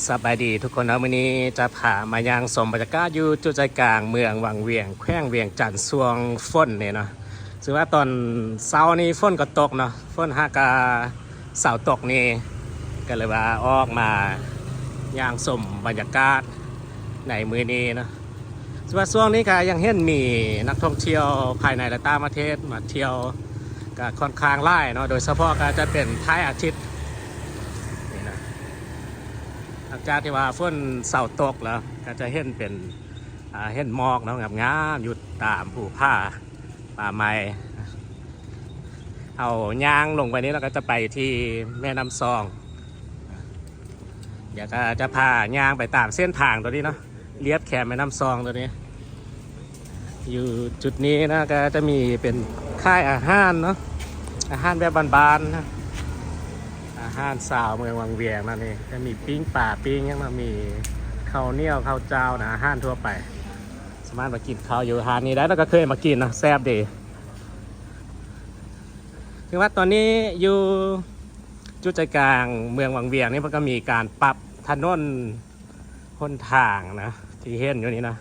ສະບາຍດີທຸກຄົນເນາະ, ມື້ນີ້ຈະພາມາຍ່າງຊົມບັນຍາກາດຢູ່ຈຸດໃຈກາງເມືອງວັງວຽງ ແຂວງວຽງຈັນ ຊ່ວງຝົນນີ້ເນາະ. ຖືວ່າຕອນເຊົ້ານີ້ຝົນກໍຕົກເນາະ, ຝົນຫາກະເຊົາຕົກນີ້ ກໍເລີຍວ່າອອກມາຍ່າງຊົມບັນຍາກາດໃນມື້ນີ້ເນາະ. ຖືວ່າຊ່ວງນີ້ກໍຍັງເຫັນມີນັກທ່ອງທ່ຽວພາຍໃນ ແລະ ຕ່າງປະເທດມາທ່ຽວກໍຄ່ອນຂ້າງຫຼາຍເນາະ, ໂດຍສະເພາະກໍຈະເປັນທ້າຍອາທິດນີ້ນະ. ຫຼັງຈາກທີ່ວ່າຝົນເຊົາຕົກແລ້ວ ກໍຈະເຫັນເປັນ ອ່າ ເຫັນໝອກເນາະ ງາມໆ ຢູ່ຕາມພູຜາປ່າໄມ້. ເຮົາຍ່າງລົງໄປນີ້ ແລ້ວກໍຈະໄປທີ່ແມ່ນ້ຳຊອງ. ດຽວກໍຈະພາຍ່າງໄປຕາມເສັ້ນທາງຕົວນີ້ເນາະ, ລຽບແຄມແມ່ນ້ຳຊອງຕົວນີ້. ຢູ່ຈຸດນີ້ນະ ກໍຈະມີເປັນຂາຍອາຫານເນາະ, ອາຫານແບບບ້ານໆນະ, ອາຫານຊາວເມືອງວັງວຽງນັ້ນເອງ. ຈະມີປີ້ງປາ ປີ້ງຫຍັງເນາະ, ມີເຂົ້າໜຽວ ເຂົ້າຈ້າວນະ, ອາຫານທົ່ວໄປ. ສາມາດມາກິນເຂົ້າຢູ່ຮ້ານນີ້ໄດ້, ແລ້ວກໍເຄີຍມາກິນນະ, ແຊບດີ. ຖືວ່າຕອນນີ້ຢູ່ຈຸດໃຈກາງເມືອງວັງວຽງນີ້ ເພິ່ນກໍມີການປັບຖະໜົນຫົນທາງນະ, ທີ່ເຫັນຢູ່ນີ້ນະ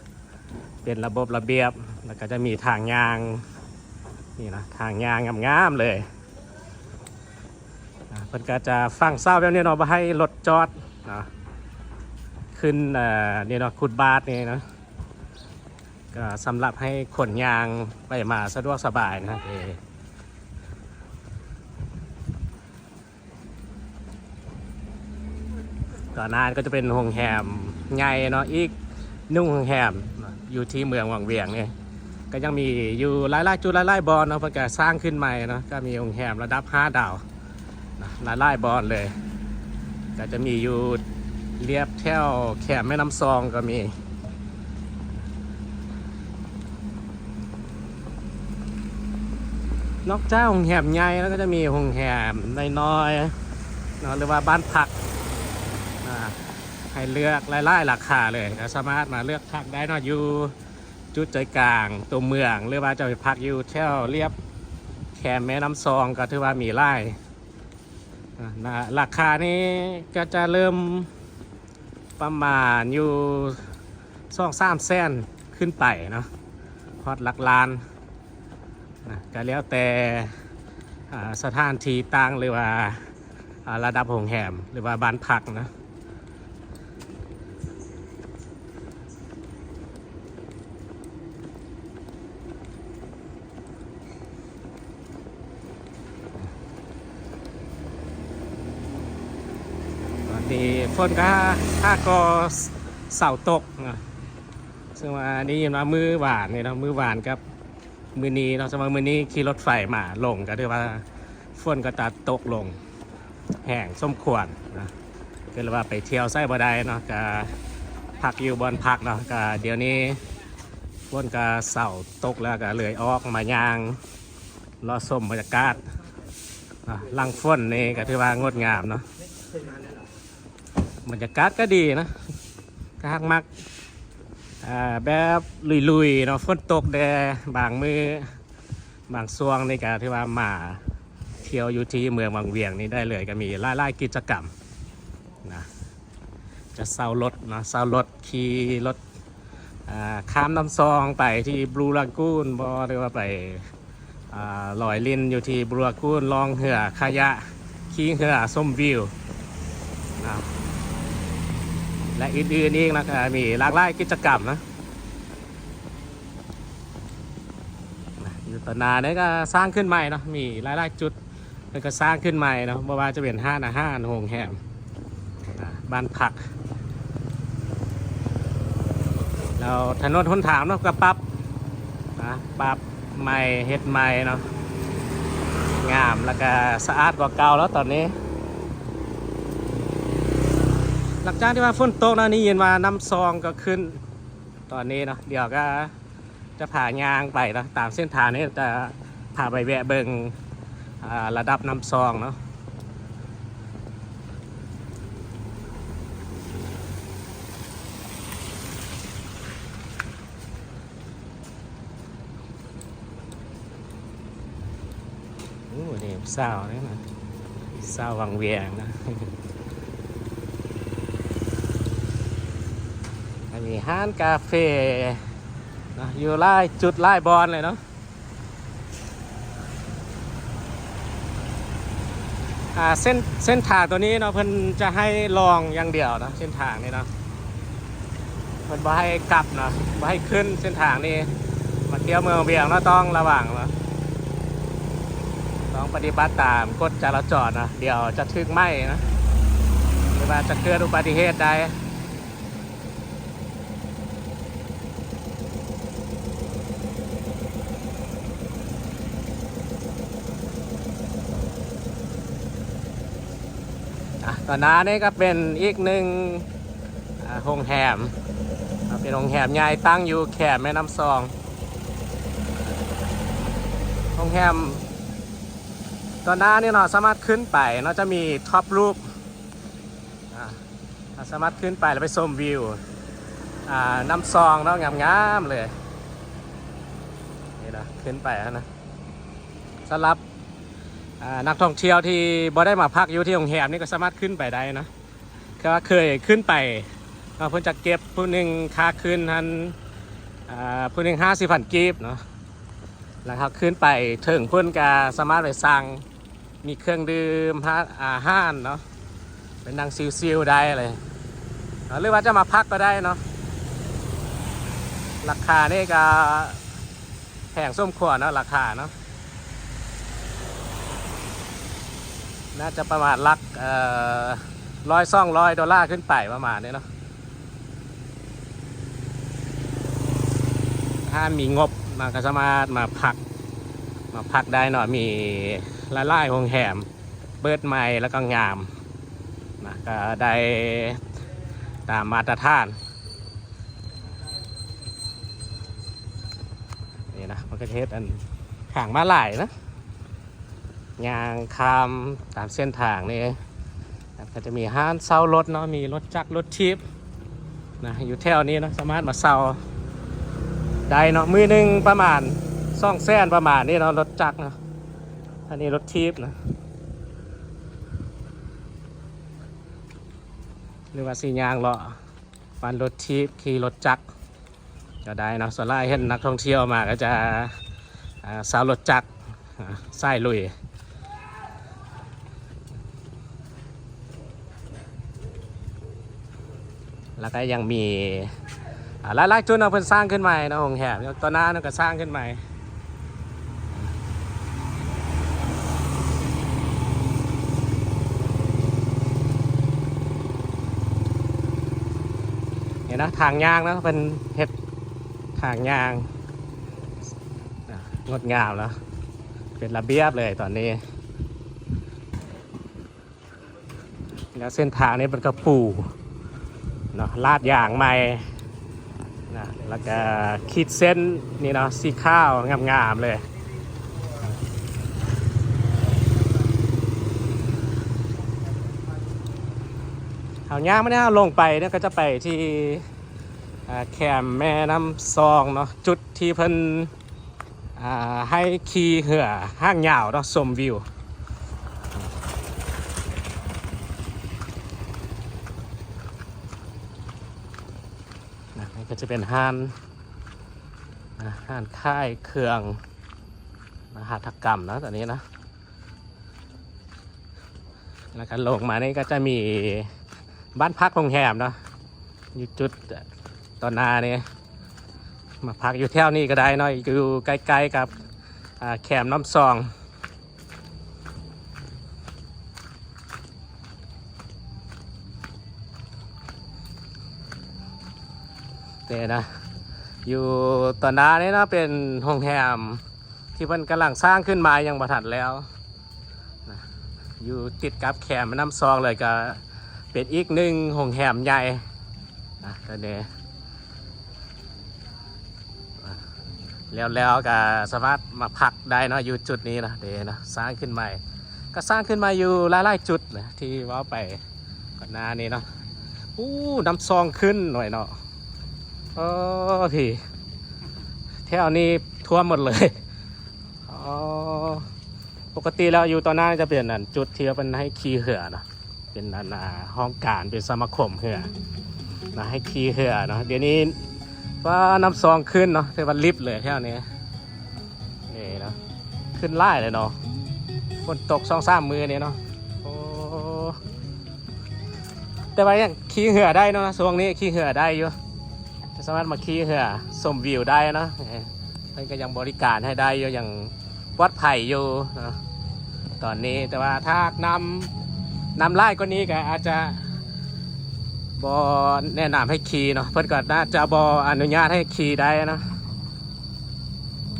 ເປັນລະບົບລະບຽບ, ແລ້ວກໍຈະມີທາງຍ່າງນີ້ນະ, ທາງຍ່າງງາມໆເລີຍ. ອ່າ ເພິ່ນກໍຈະຝັງເສົາແບບນີ້ເນາະ, ບໍ່ໃຫ້ລົດຈອດເນາະ, ຂຶ້ນ ເອີ ນີ້ເນາະ, ຟຸດບາດນີ້ເນາະ. ກໍສຳລັບໃຫ້ຄົນຍ່າງໄປມາສະດວກສະບາຍນະ. ຕອນນັ້ນກໍຈະເປັນໂຮງແຮມໃຫຍ່ເນາະ, ອີກໜຶ່ງໂຮງແຮມເນາະ ຢູ່ທີ່ເມືອງວັງວຽງນີ້. ກໍຍັງມີຢູ່ຫຼາຍໆຈຸດ ຫຼາຍໆບ່ອນເນາະ, ເພິ່ນກໍສ້າງຂຶ້ນໃໝ່ເນາະ, ກໍມີໂຮງແຮມລະດັບຫ້າດາວ ນະ ຫຼາຍໆບ່ອນເລີຍ. ກໍຈະມີຢູ່ລຽບແຖວແຄມແມ່ນ້ຳຊອງກໍມີ. ນອກຈາກໂຮງແຮມໃຫຍ່ແລ້ວ ກໍຈະມີໂຮງແຮມນ້ອຍໆເນາະ ຫຼືວ່າບ້ານພັກ ອາ ໃຫ້ເລືອກຫຼາຍໆລາຄາເລີຍ. ກໍສາມາດມາເລືອກພັກໄດ້ເນາະ, ຢູ່ຈຸດໃຈກາງຕົວເມືອງ ຫຼືວ່າຈະໄປພັກຢູ່ແຖວລຽບແຄມແມ່ນ້ຳຊອງ ກໍຖືວ່າມີຫຼາຍ. ອາ ລາ ລາຄານີ້ກໍຈະເລີ່ມປະມານຢູ່ສອງສາມແສນຂຶ້ນໄປເນາະ, ຮອດຫຼັກລ້ານນະ, ກໍແລ້ວແຕ່ ອາ ສະຖານທີ່ຕັ້ງ ຫຼືວ່າ ອາ ລະດັບໂຮງແຮມ ຫຼືວ່າບ້ານພັກນະ. ຕອນນີ້ຝົນກໍຫາກໍເຊົາຕົກນະ, ເຊິ່ງວ່າໄດ້ຍິນວ່າມື້ວານນີ້ເນາະ, ມື້ວານກັບ ມື້ນີ້ເນາະ, ສຳລັບມື້ນີ້ຂີ່ລົດໄຟມາລົງ ກໍຖືວ່າຝົນກໍຕະຕົກລົງແຮງສົມຄວນນະ, ກໍເລີຍວ່າໄປທ່ຽວໃສບໍ່ໄດ້ເນາະ, ກໍພັກຢູ່ບ່ອນພັກເນາະ. ກໍດຽວນີ້ຝົນກໍເຊົາຕົກແລ້ວ ກໍເລີຍອອກມາຍ່າງເລາະຊົມບັນຍາກາດນະ, ຫຼັງຝົນນີ້ກໍຖືວ່າງົດງາມເນາະ. ບັນຍາກາດກໍດີນະ, ກໍຮັກມັກ ອ່າ ແບບລຸຍໆເນາະ, ຝົນຕົກແດ່ບາງມື້ ບາງຊ່ວງນີ້ກໍຖືວ່າມາທ່ຽວຢູ່ທີ່ເມືອງວັງວຽງນີ້ໄດ້ເລີຍ. ກໍມີຫຼາຍໆກິດຈະກຳນະ, ຈະເຊົ່າລົດເນາະ, ເຊົ່າລົດ ຂີ່ລົດ ອ່າ ຂ້າມນ້ຳຊອງໄປທີ່ບລູລາກູນບໍ ຫຼືວ່າໄປ ອ່າ ລອຍຫຼິ້ນຢູ່ທີ່ບລູລາກູນ, ລ່ອງເຮືອຂະຫຍະ, ຂີ່ເຮືອຊົມວິວນະ ແລະ ອື່ນໆອີກນະ, ກໍມີຫຼາກຫຼາຍກິດຈະກຳນະ. ຢູ່ຕອນໜ້ານີ້ກໍສ້າງຂຶ້ນໃໝ່ເນາະ, ມີຫຼາຍໆຈຸດ ເພິ່ນກໍສ້າງຂຶ້ນໃໝ່ເນາະ, ບໍ່ວ່າຈະເປັນຮ້ານອາຫານ, ໂຮງແຮມ, ອ່າ ບ້ານພັກ, ແລ້ວຖະໜົນຫົນທາງເນາະ ກໍປັບ ອ່າ ປັບໃໝ່ ເຮັດໃໝ່ເນາະ, ງາມ ແລ້ວກໍສະອາດກວ່າເກົ່າແລ້ວຕອນນີ້. ຫຼັງຈາກທີ່ວ່າຝົນຕົກເນາະ, ໄດ້ຍິນວ່ານ້ຳຊອງກໍຂຶ້ນຕອນນີ້ເນາະ, ດຽວກໍ ຈະພາຍ່າງໄປເນາະ ຕາມເສັ້ນທາງນີ້, ຈະພາໄປແວະເບິ່ງ ອ່າ ລະດັບນ້ຳຊອງເນາະ. ໂອ້ ນີ້ສາວນີ້ນະ, ສາວວັງວຽງນະ. ມີຮ້ານກາເຟເນາະ ຢູ່ຫຼາຍຈຸດຫຼາຍບ່ອນເລີຍເນາະ. ອ່າ ເສັ້ນ ເສັ້ນທາງໂຕນີ້ເນາະ ເພິ່ນຈະໃຫ້ລ່ອງຢ່າງດຽວເນາະ ເສັ້ນທາງນີ້ເນາະ ເພິ່ນບໍ່ໃຫ້ກັບເນາະ ບໍ່ໃຫ້ຂຶ້ນເສັ້ນທາງນີ້. ມາທ່ຽວເມືອງວຽງເນາະ ຕ້ອງລະວັງເນາະ ຕ້ອງປະຕິບັດຕາມກົດຈະລາຈອນເນາະ ດຽວຈະຖືກໄໝເນາະ ຫຼືວ່າຈະເກີດອຸບັດຕິເຫດໄດ້. ອ່ະ ຕອນໜ້ານີ້ກໍເປັນອີກໜຶ່ງ ອ່າ ໂຮງແຮມ ເປັນໂຮງແຮມໃຫຍ່ຕັ້ງຢູ່ແຄມແມ່ນ້ຳຊອງ. ໂຮງແຮມຕອນໜ້ານີ້ເນາະ ສາມາດຂຶ້ນໄປເນາະ ຈະມີທັອບລູບ ອ່າ ເຮົາສາມາດຂຶ້ນໄປແລ້ວໄປຊົມວິວ ອ່າ ນ້ຳຊອງເນາະ ງາມໆເລີຍ ນີ້ນະ ຂຶ້ນໄປຫັ້ນນະ. ສຳລັບ ອ່າ ນັກທ່ອງທ່ຽວທີ່ບໍ່ໄດ້ມາພັກຢູ່ທີ່ໂຮງແຮມນີ້ກໍສາມາດຂຶ້ນໄປໄດ້ເນາະ ຄືວ່າເຄີຍຂຶ້ນໄປເນາະ ເພິ່ນຈະເກັບຜູ້ໜຶ່ງຄ່າຄືນຫັ້ນ ອ່າ ຜູ້ໜຶ່ງຫ້າສິບພັນກີບເນາະ ແລ້ວເຮົາຂຶ້ນໄປເຖິງພຸ້ນກໍສາມາດໄປສັ່ງ ມີເຄື່ອງດື່ມ ຮ້ານອາຫານເນາະ ໄປນັ່ງຊິວໆໄດ້ເລີຍ ເນາະ ຫຼືວ່າຈະມາພັກກໍໄດ້ເນາະ. ລາຄານີ້ກໍແພງສົມຄວນເນາະ ລາຄາເນາະ ໜ້າຈະປະມານຫຼັກ ເອີ ຮ້ອຍສອງຮ້ອຍໂດລາຂຶ້ນໄປປະມານນີ້ເນາະ. ຖ້າມີງົບ ມັນກໍສາມາດມາພັກ ມາພັກໄດ້ເນາະ ມີຫຼາຍໆໂຮງແຮມເປີດໃໝ່ ແລ້ວກໍງາມນະ ກໍໄດ້ຕາມມາດຕະຖານນີ້ນະ. ມັນກໍຈະເຮັດອັນ ທາງມ້າລາຍນະ ຍ່າງຂ້າມຕາມເສັ້ນທາງນີ້ ແລ້ວກໍຈະມີຮ້ານເຊົ່າລົດເນາະ ມີລົດຈັກລົດຖີບນະ ຢູ່ແຖວນີ້ເນາະ ສາມາດມາເຊົ່າໄດ້ເນາະ ມື້ໜຶ່ງປະມານສອງແສນປະມານນີ້ເນາະ ລົດຈັກເນາະ. ອັນນີ້ລົດຖີບນະ ຫຼືວ່າຊິຍ່າງເລາະ ປັ່ນລົດຖີບ ຂີ່ລົດຈັກກໍໄດ້ເນາະ. ສ່ວນຫຼາຍເຫັນນັກທ່ອງທ່ຽວມາກໍຈະ ອ່າ ເຊົ່າລົດຈັກ ອ່າ ສາຍລຸຍ ແລ້ວກໍຍັງມີ ອ່າ ຫຼາຍໆຈຸດເນາະ ເພິ່ນສ້າງຂຶ້ນໃໝ່ເນາະ ໂຮງແຮມ ຕອນໜ້ານັ້ນກໍສ້າງຂຶ້ນໃໝ່. ນີ້ນະ ທາງຍ່າງເນາະ ເພິ່ນເຮັດທາງຍ່າງ ອ່າ ງົດງາມເນາະ ເປັນລະບຽບເລີຍຕອນນີ້. ແລ້ວເສັ້ນທາງນີ້ເພິ່ນກໍປູເນາະ ລາດຢາງໃໝ່ນະ ແລ້ວກໍຂີດເສັ້ນນີ້ເນາະ ສີຂາວງາມໆເລີຍ. ເຮົາຍ່າງມາແລ້ວ ເຮົາລົງໄປເນາະ ກໍຈະໄປທີ່ ອ່າ ແຄມແມ່ນ້ຳຊອງເນາະ ຈຸດທີ່ເພິ່ນ ອ່າ ໃຫ້ຂີ່ເຮືອຫາງຍາວເນາະ ຊົມວິວນະ. ນີ້ກໍຈະເປັນຮ້ານ ອ່າ ຮ້ານຂາຍເຄື່ອງນະ ຫັດຖະກຳເນາະ ຕອນນີ້ນະ. ແລ້ວກໍລົງມານີ້ກໍຈະມີບ້ານພັກໂຮງແຮມເນາະ ຢູ່ຈຸດ ຕອນໜ້ານີ້ ມາພັກຢູ່ແຖວນີ້ກໍໄດ້ເນາະ ຢູ່ໃກ້ໆກັບ ອ່າ ແຄມນ້ຳຊອງ. ແຕ່ນະ ຢູ່ຕອນໜ້ານີ້ເນາະ ເປັນໂຮງແຮມ ທີ່ເພິ່ນກຳລັງສ້າງຂຶ້ນມາ ຍັງບໍ່ທັນແລ້ວນະ ຢູ່ຕິດກັບແຄມແມ່ນ້ຳຊອງເລີຍ ກໍເປັນອີກໜຶ່ງໂຮງແຮມໃຫຍ່ນະ. ຕອນນີ້ ອາ ແລ້ວໆກໍສາມາດມາພັກໄດ້ເນາະ ຢູ່ຈຸດນີ້ນະ ເດ້ເນາະ ສ້າງຂຶ້ນໃໝ່ ກໍສ້າງຂຶ້ນໃໝ່ຢູ່ຫຼາຍໆຈຸດນະ ທີ່ເວົ້າໄປ ກ່ອນໜ້ານີ້ເນາະ. ອູ້ ນ້ຳຊອງຂຶ້ນໜ້ອຍເນາະ. ເອີ ພີ້ ແຖວນີ້ຖ້ວມໝົດເລີຍ. ອໍ ປົກກະຕິແລ້ວຢູ່ຕອນໜ້າຈະເປັນອັນຈຸດທີ່ເພິ່ນໃຫ້ຂີ່ເຮືອເນາະ ເປັນອັນ ອ່າ ຫ້ອງການ ເປັນສະມາຄົມເຮືອ ໃຫ້ຂີ່ເຮືອເນາະ. ດຽວນີ້ວ່ານ້ຳຊອງຂຶ້ນເນາະ ແຕ່ວ່າລິບເລີຍແຖວນີ້ ນີ້ເນາະ ຂຶ້ນຫຼາຍເລີຍເນາະ ຝົນຕົກສອງສາມມື້ນີ້ເນາະ. ໂອ້ ແຕ່ວ່າຍັງຂີ່ເຮືອໄດ້ເນາະ ຊ່ວງນີ້ຂີ່ເຮືອໄດ້ຢູ່ ສາມາດມາຂີ່ເຮືອຊົມວິວໄດ້ເນາະ. ເອີ ເພິ່ນກໍຍັງບໍລິການໃຫ້ໄດ້ຢູ່ ຍັງປອດໄພຢູ່ເນາະຕອນນີ້. ແຕ່ວ່າຖ້ານ້ຳ ນ້ຳຫຼາຍກວ່ານີ້ກໍອາດຈະບໍ່ແນະນຳໃຫ້ຂີ່ເນາະ ເພິ່ນກໍໜ້າຈະບໍ່ອະນຸຍາດໃຫ້ຂີ່ໄດ້ເນາະ.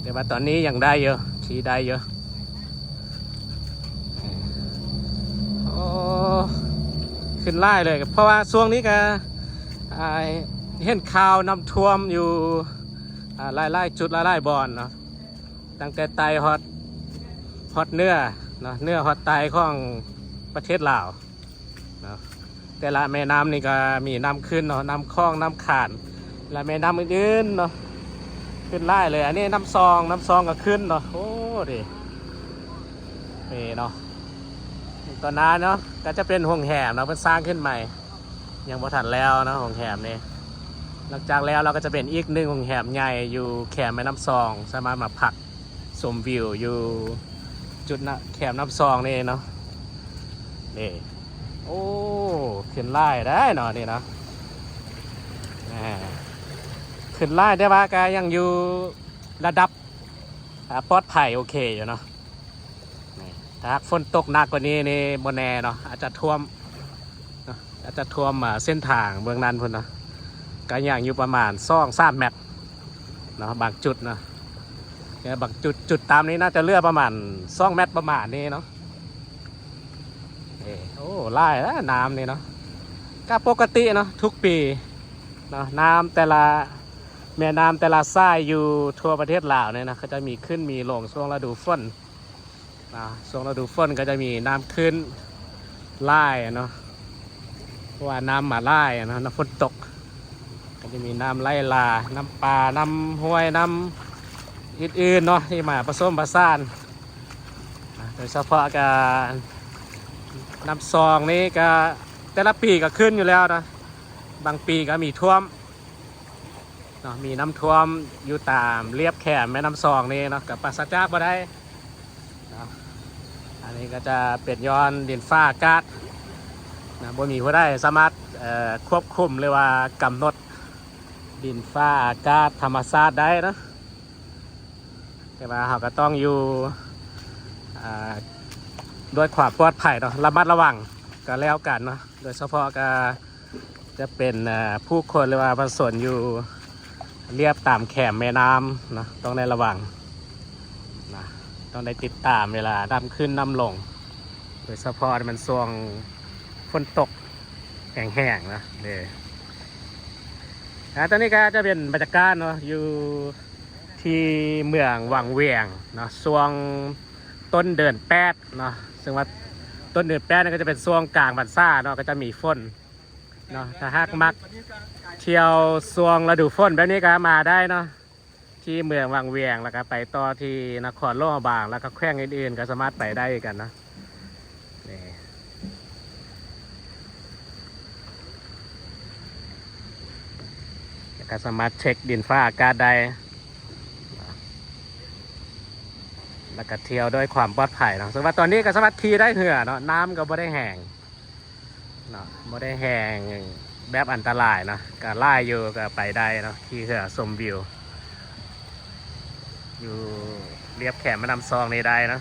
ແຕ່ວ່າຕອນນີ້ຍັງໄດ້ຢູ່ ຂີ່ໄດ້ຢູ່. ໂອ້ ຂຶ້ນຫຼາຍເລີຍ ເພາະວ່າຊ່ວງນີ້ກໍ ອ່າ ເຫັນຂ່າວນ້ຳຖ້ວມຢູ່ ອ່າ ຫຼາຍໆຈຸດ ຫຼາຍໆບ່ອນເນາະ ຕັ້ງແຕ່ໃຕ້ຮອດ ຮອດເໜືອເນາະ ເໜືອຮອດໃຕ້ຂອງປະເທດລາວເນາະ. ແຕ່ລະແມ່ນ້ຳນີ້ກໍມີນ້ຳຂຶ້ນເນາະ ນ້ຳຂອງ ນ້ຳຂານ ແລະແມ່ນ້ຳອື່ນໆເນາະ ຂຶ້ນຫຼາຍເລີຍ. ອັນນີ້ນ້ຳຊອງ ນ້ຳຊອງກໍຂຶ້ນເນາະ. ໂອ້ ເດ້ ນີ້ເນາະ ຕອນໜ້າເນາະ ກໍຈະເປັນໂຮງແຮມເນາະ ເພິ່ນສ້າງຂຶ້ນໃໝ່ ຍັງບໍ່ທັນແລ້ວເນາະໂຮງແຮມນີ້. ຫຼັງຈາກແລ້ວ ລາວກໍຈະເປັນອີກໜຶ່ງໂຮງແຮມໃຫຍ່ຢູ່ແຄມແມ່ນ້ຳຊອງ ສາມາດມາພັກຊົມວິວຢູ່ຈຸດນະ ແຄມນ້ຳຊອງນີ້ເນາະ. ນີ້ ໂອ້ ຂຶ້ນຫຼາຍໄດ໋ເນາະ ນີ້ເນາະ ອ່າ ຂຶ້ນຫຼາຍ ແຕ່ວ່າກໍຍັງຢູ່ລະດັບ ອ່າ ປອດໄພໂອເຄຢູ່ເນາະ. ນີ້ ຖ້າຫາກຝົນຕົກໜັກກວ່ານີ້ນີ້ບໍ່ແນ່ເນາະ ອາດຈະຖ້ວມເນາະ ອາດຈະຖ້ວມ ອ່າ ເສັ້ນທາງເບື້ອງນັ້ນພຸ້ນເນາະ. ກໍຍັງຢູ່ປະມານສອງສາມແມັດເນາະ ບາງຈຸດເນາະ ແຕ່ບາງຈຸດ ຈຸດຕ່ຳນີ້ໜ້າຈະເຫຼືອປະມານສອງແມັດປະມານນີ້ເນາະ. ເອີ ໂອ້ ຫຼາຍແລ້ວນ້ຳນີ້ເນາະ ກໍປົກກະຕິເນາະ ທຸກປີເນາະ ນ້ຳແຕ່ລະ ແມ່ນ້ຳແຕ່ລະສາຍຢູ່ທົ່ວປະເທດລາວນີ້ນະ ເຂົາຈະມີຂຶ້ນມີລົງຊ່ວງລະດູຝົນເນາະ. ຊ່ວງລະດູຝົນກໍຈະມີນ້ຳຂຶ້ນຫຼາຍເນາະ ເພາະວ່ານ້ຳມາຫຼາຍເນາະ ນ້ຳຝົນຕົກ ກໍຈະມີນ້ຳໄຫຼຫຼາກ ນ້ຳປ່າ ນ້ຳຫ້ວຍ ນ້ຳອື່ນໆເນາະ ທີ່ມາປະສົມປະສານ. ອ່າ ໂດຍສະເພາະການ ນ້ຳຊອງນີ້ກະແຕ່ລະປີກະຂຶ້ນຢູ່ແລ້ວເນາະ ບາງປີກະມີຖ້ວມເນາະ ມີນ້ຳຖ້ວມຢູ່ຕາມລຽບແຄມແມ່ນ້ຳຊອງນີ້ເນາະ ກະປາສະຈາກບໍ່ໄດ້ເນາະ. ອັນນີ້ກະຈະເປັນຍ້ອນດິນຟ້າອາກາດນະ ບໍ່ມີຜູ້ໃດສາມາດ ເອີ ຄວບຄຸມ ຫຼືວ່າກຳນົດດິນຟ້າອາກາດທຳມະຊາດໄດ້ເນາະ. ແຕ່ວ່າເຮົາກໍຕ້ອງຢູ່ ອ່າ ດ້ວຍຄວາມປອດໄພເນາະ ລະມັດລະວັງກໍແລ້ວກັນເນາະ. ໂດຍສະເພາະກໍຈະເປັນ ເອີ ຜູ້ຄົນ ຫຼືວ່າປະຊາຊົນຢູ່ລຽບຕາມແຄມແມ່ນ້ຳເນາະ ຕ້ອງໄດ້ລະວັງນະ ຕ້ອງໄດ້ຕິດຕາມເວລານ້ຳຂຶ້ນນ້ຳລົງ ໂດຍສະເພາະມັນຊ່ວງຝົນຕົກແຮງໆນະເດ້. ອ່າ ຕອນນີ້ກໍຈະເປັນບັນຍາກາດເນາະ ຢູ່ ທີ່ເມືອງວັງວຽງເນາະ ຊ່ວງຕົ້ນເດືອນແປດເນາະ ເຊິ່ງວ່າຕົ້ນເດືອນແປດນີ້ກໍຈະເປັນຊ່ວງກາງພັນສາເນາະ ກໍຈະມີຝົນເນາະ. ຖ້າຫາກມັກທ່ຽວຊ່ວງລະດູຝົນແບບນີ້ກໍມາໄດ້ເນາະ ທີ່ເມືອງວັງວຽງ ແລ້ວກໍໄປຕໍ່ທີ່ນະຄອນຫຼວງພະບາງ ແລ້ວກໍແຂວງອື່ນໆກໍສາມາດໄປໄດ້ຄືກັນເນາະ. ນີ້ ແລ້ວກໍສາມາດເຊັກດິນຟ້າອາກາດໄດ້ ແລ້ວກໍທ່ຽວດ້ວຍຄວາມປອດໄພເນາະ. ເຊິ່ງວ່າຕອນນີ້ກໍສາມາດຂີ່ໄດ້ເຮືອເນາະ ນ້ຳກໍບໍ່ໄດ້ແຮງເນາະ ບໍ່ໄດ້ແຮງແບບອັນຕະລາຍເນາະ ກໍຫຼາຍຢູ່ ກໍໄປໄດ້ເນາະ ຂີ່ເຮືອຊົມວິວ ຢູ່ລຽບແຄມແມ່ນ້ຳຊອງນີ້ໄດ້ເນາະ.